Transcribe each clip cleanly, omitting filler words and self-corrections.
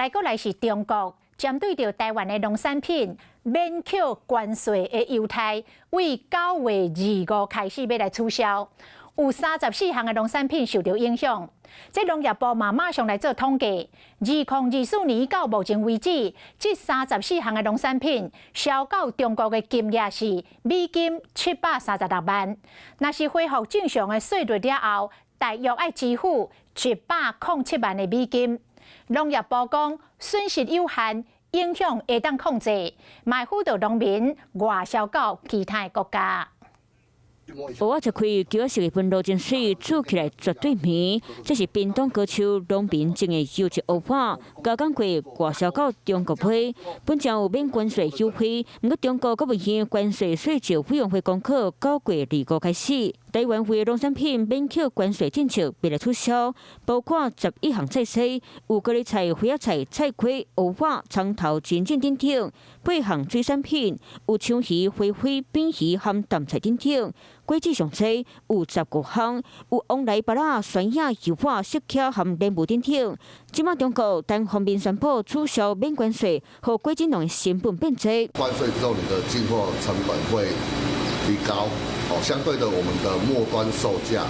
來閣來是中國針對著台灣的農產品免扣關稅的優待，為9月25開始欲來取消，有34項的農產品受著影響。這農業部嘛馬上來做統計，2024年到目前為止，這三十四項的農產品銷到中國的金額是美金736萬。若是恢復正常的稅率了後，大約愛支付107萬的美金。農業部講損失有限，影響會當控制，嘛會輔導農民外銷到其他國家。蚵仔切開，茄仔色的紋路真媠，煮起來絕對綿。這是屏東高丘農民種的優質蚵仔，加工過外銷到中國買。本正有免關稅優惠，毋過中國國務院關稅稅制委員會公告，9月25開始，台灣的農產品免扣關稅政策欲來取消，包括11項菜色，有高麗菜、花仔菜、菜瓜、蚵仔、蔥頭、真正等等；八項水產品，有鯧魚、花輝、扁魚和淡菜等等。果子上濟有15項，有旺來芭樂、酸葉、油仔、釋茄和蓮霧等等。這馬中國單方面宣布取消免關稅，予果子農的成本變濟。關稅之後，你的進貨成本會提高，哦，相對的，我們的末端售價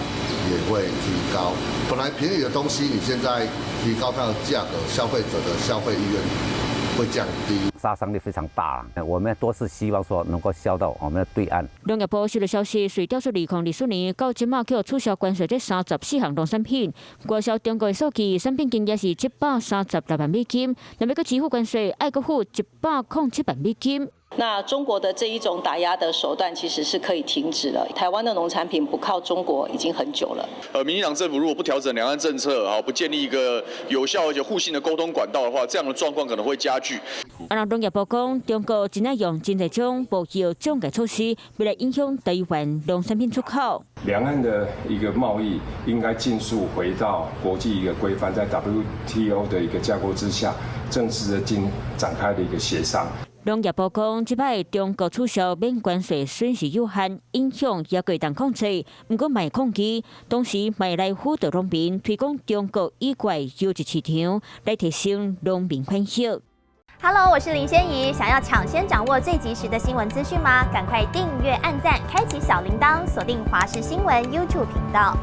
也會提高。本來便宜的東西，你現在提高它的價格，消費者的消費意願會降低。殺傷力非常大，我們都是希望說能夠銷到我們的對岸。農業部收到消息，水調出2024年到這馬予取消關稅這三十四項農產品，外銷中國的數據，產品金額是736萬美金，若欲閣支付關稅，愛閣付107萬美金。那中國的這一種打壓的手段其實是可以停止了。台灣的農產品不靠中國已經很久了。民進黨政府如果不調整兩岸政策，啊，不建立一個有效而且互信的溝通管道的話，這樣的狀況可能會加劇。啊，農業部講，中國真愛用真濟種貿易障礙措施，欲來影響台灣農產品出口。兩岸的一個貿易應該盡速回到國際一個規範，在 WTO 的一個架構之下，正式的進展開的一個協商。農業部講，這擺中國取消免關稅，損失有限，影響也會當控制。毋過嘛會抗拒，同時嘛會來輔導農民推廣中國以外優質市場，來提升農民權益。 Hello，我是林仙怡，想要搶先掌握最及時的新聞資訊嗎？趕快訂閱、按讚、開啟小鈴鐺，鎖定華視新聞 YouTube 頻道。